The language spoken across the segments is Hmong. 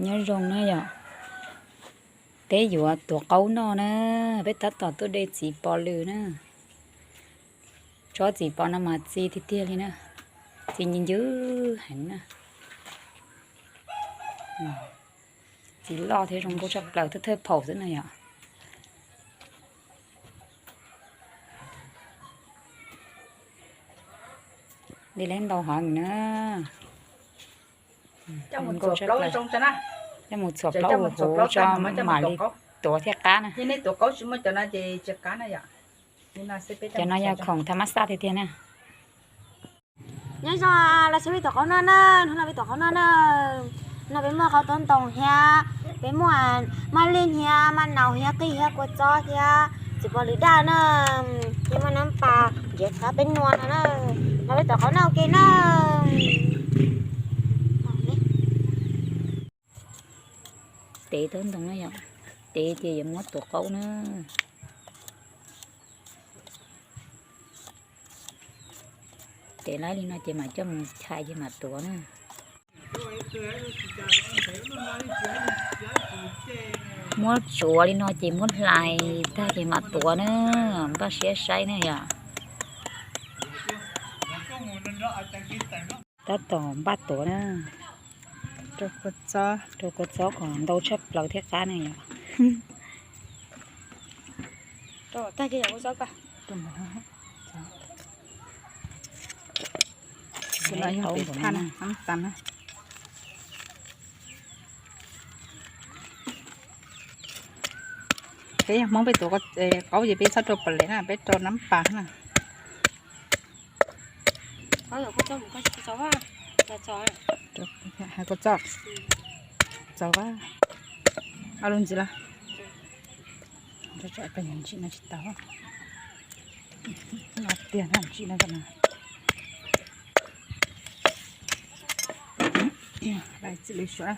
Nyob zoo na yom, peb yuav tuav qaub noj na, peb tab tom tuaj de txiv pos lwm na. Tsob txiv pos no mas txi tiag tiag li na, txi ncw ncw heev na. Txiv loj thiab zoo nkauj tshaj plaws, thawj thawj phaum xwb na yom. De leb ntau heev na. Coj mus txhuam plaub huv huv tso mam li tuav thiaj qab na. Cov no yog khoom tham mab xaj tiag tiag na. Nyob zoo los sawv peb tuav qaub noj na, hnub no peb tuav qaub noj na. No peb muaj qaub toob ntoo thiab, peb muaj maj lij thiab, maj naus thiab, qij thiab, kua txob thiab, txiv pos lwm daj na, thiab muaj nab pas nrhiav qab peb nua no na. No peb tuav qaub noj ua ke na. Tev toob ntoo na yom, tev tias yuav muab tuav qaub na. Tev laib li no ces mam coj mus chais ces mam tuav na. Muab tsuav li no ces muab hlais tag ces mam tuav na. Npaj siab saib na yom. Tab tom npaj tuav na. Rau kua txob kom ntau tshaj plaws thiab qab na yom. Peb yog Hmoob peb tuav qaub ces peb txhob rau pos lwm na, peb rau nab pas na. Hais kua txob, txaus a, lub ntxiv los, ntsim no tsis tau, no tiag na, ntsim no. Txiv lws suav.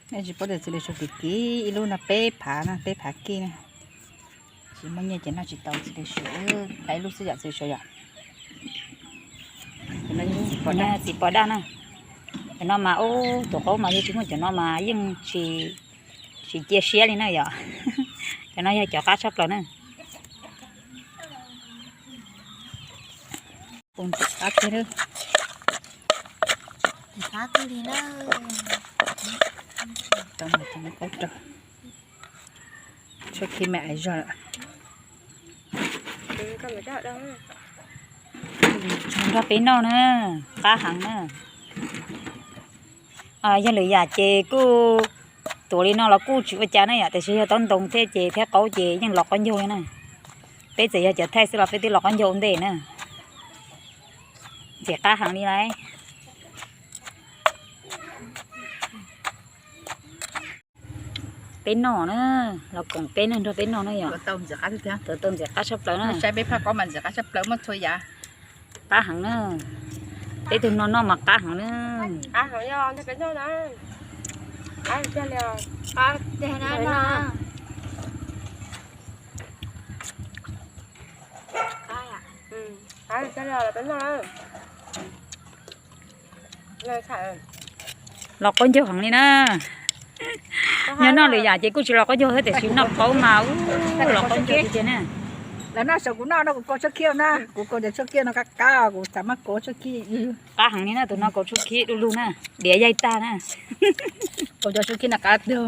Nej tsis paub tias txiv lws suav kim kim, ib lub no peb phav na, peb phav kij na. Tsis muaj nyiaj ces noj tsis tau txiv lws suav, peb lub xwb yom txiv lws suav yom. Txiv pos daj na. Cov no mas ub, tuav qaub mas yog tsis muaj cov no mas yeej tsis, tsis cia siab li na yom. Cov no yog cov qab tshaj plaws na. Poob ntxim qab tiag, ntxim qab kawg li na. Tau mas tau qaub rau, tshuab khib me ais zog lawm. Nrog peb noj na, qab heev na. Yog lwm yam ces kuj tuav li no los kuj tsis ua cas na yom, tiam sis yog toob ntoo thiab ces thiab qaub ces yeej los qaub ncaug li na. Peb txawm yog cov thaij xwb los peb twb los qaub ncaug ua ntej na. Ntxim qab heev li lauj. Peb noj na, los koom peb noj nrog peb noj na yom. Tuav tau ntxim qab tshaj plaws na. Saib peb phaj qaub mas ntxim qab tshaj plaws muaj txhua yam. Qab heev na. Peb tug no noj mas qab heev na. Los qaub ncaug heev li na. Nyob noj lwm yam ces kuj tsis los qaub ncaug thiab tiam sis noj qaub mas ub los qaub ncaug tiag tiag na. Lawv noj saum kuv noj no kuv kaus tshuab khib na, kuv kaus cov tshuab khib no qab qab kuv xav mas kaus tshuab khib. Qab heev li na, tus no kaus tshuab khib du lug na, diav yaig tag na. Kaus cov tshuab khib no qab tiag.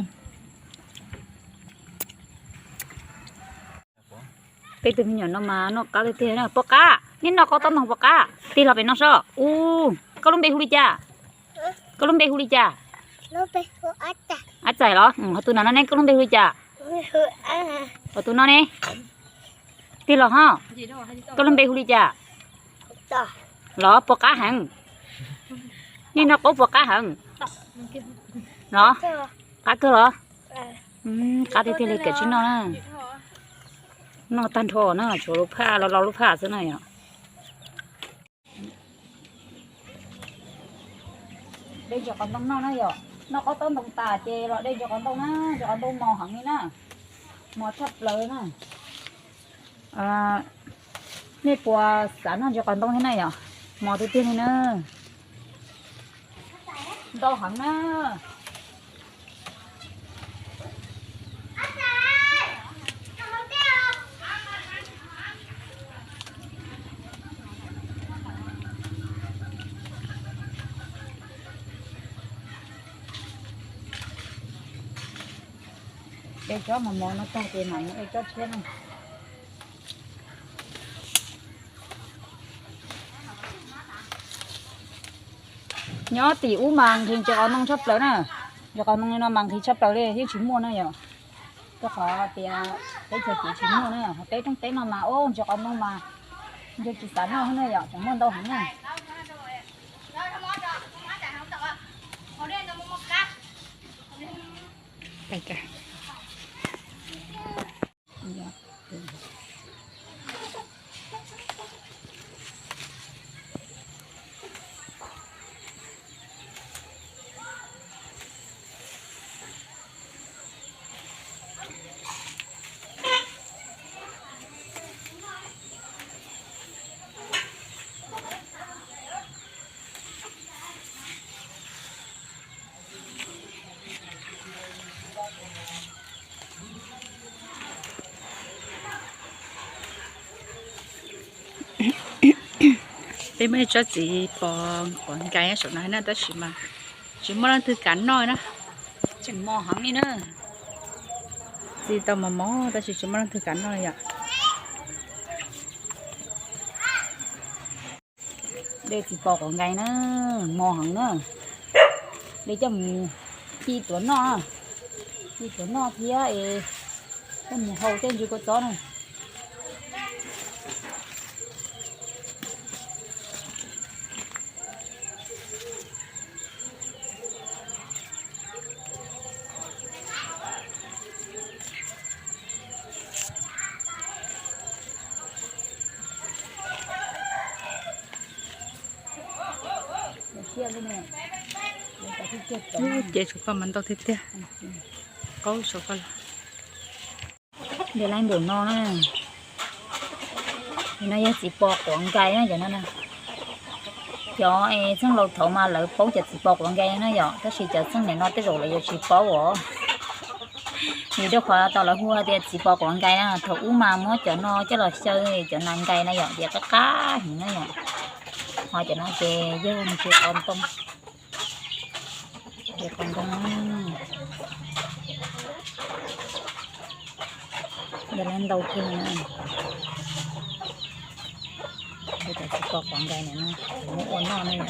Peb tug me nyuam no mas noj qab tiag tiag na. Puas qab? Nej noj qaub toob ntoo puas qab? Tig los pem no sob. Ub, koj lub npe hu li cas? Koj lub npe hu li cas? Ab Txais los? Ho tus no ne, koj lub npe hu li cas? Ho tus no ne? Tig los ho. Koj lub npe hu li cas? Los puas qab heev? Nej noj qaub puas qab heev? Los, qab kawg los? Qab tiag tiag li, kawm tsis noj na. Noj tag nrho na, tshuav lub phaj los los lub phaj xwb na yom. De ntsis qos ntoo noj na yom. Noj qaub toob ntoo tas ces los de ntsis qos ntoo na, ntsis qos ntoo mos heev li na. Mos tshaj plaws na. Nej puas xav noj ntsis qos ntoo thiab na yom? Mos tiag tiag li na. Ntau heev na. Ej, tsob mos mos no tag ces mam mus ej tsob tshiab na. Nyob tim ub mas nqhis ntsis qos ntoo tshaj plaws na. Ntsis qos ntoo li no mas nqhis tshaj plaws li, yeej tsis muaj na yom. Rau qhov tias teb chaws tsis muaj na, ho peb rooj teb no mas ub ntsis qos ntoo mas ntshe tsis xav noj na yom, tseem muaj ntau heev na. Peb muaj ib tsob txiv pos quav nkais saum no na, tab sis mas tsis muaj leej twg kam noj na. Tseem mos heev li na. Txi tau mos mos tab sis tsis muaj leej twg kam noj yom. Dej txiv pos quav nkais na, mos heev na. Dej coj mus ci tuav noj, ci tuav noj thiab es coj mus hau tej ntsis kua txob na. Ces tshuav koj mas ntau tiag tiag. Qaub tshuav koj los. Dej laib npaum no na. No yog txiv pos quav nkais na cov no. Cov txheej laus thaud mas lawv paub cov txiv pos quav nkais na yom, tab sis cov txheej niam no tej zaum lawv yuav tsis paub os. Vim rau qhov tau lawv hu hais tias txiv pos quav nkais na, thaum ub mas muab cov no coj los xyaw cov nas nkais na yom, ces qab qab heev na yom. Ho cov no ces yog ntsis qos ntoo. Ces qos ntoo, dej laib ntau kawg na. Cov txiv pos quav nkais na, muab ua noj na.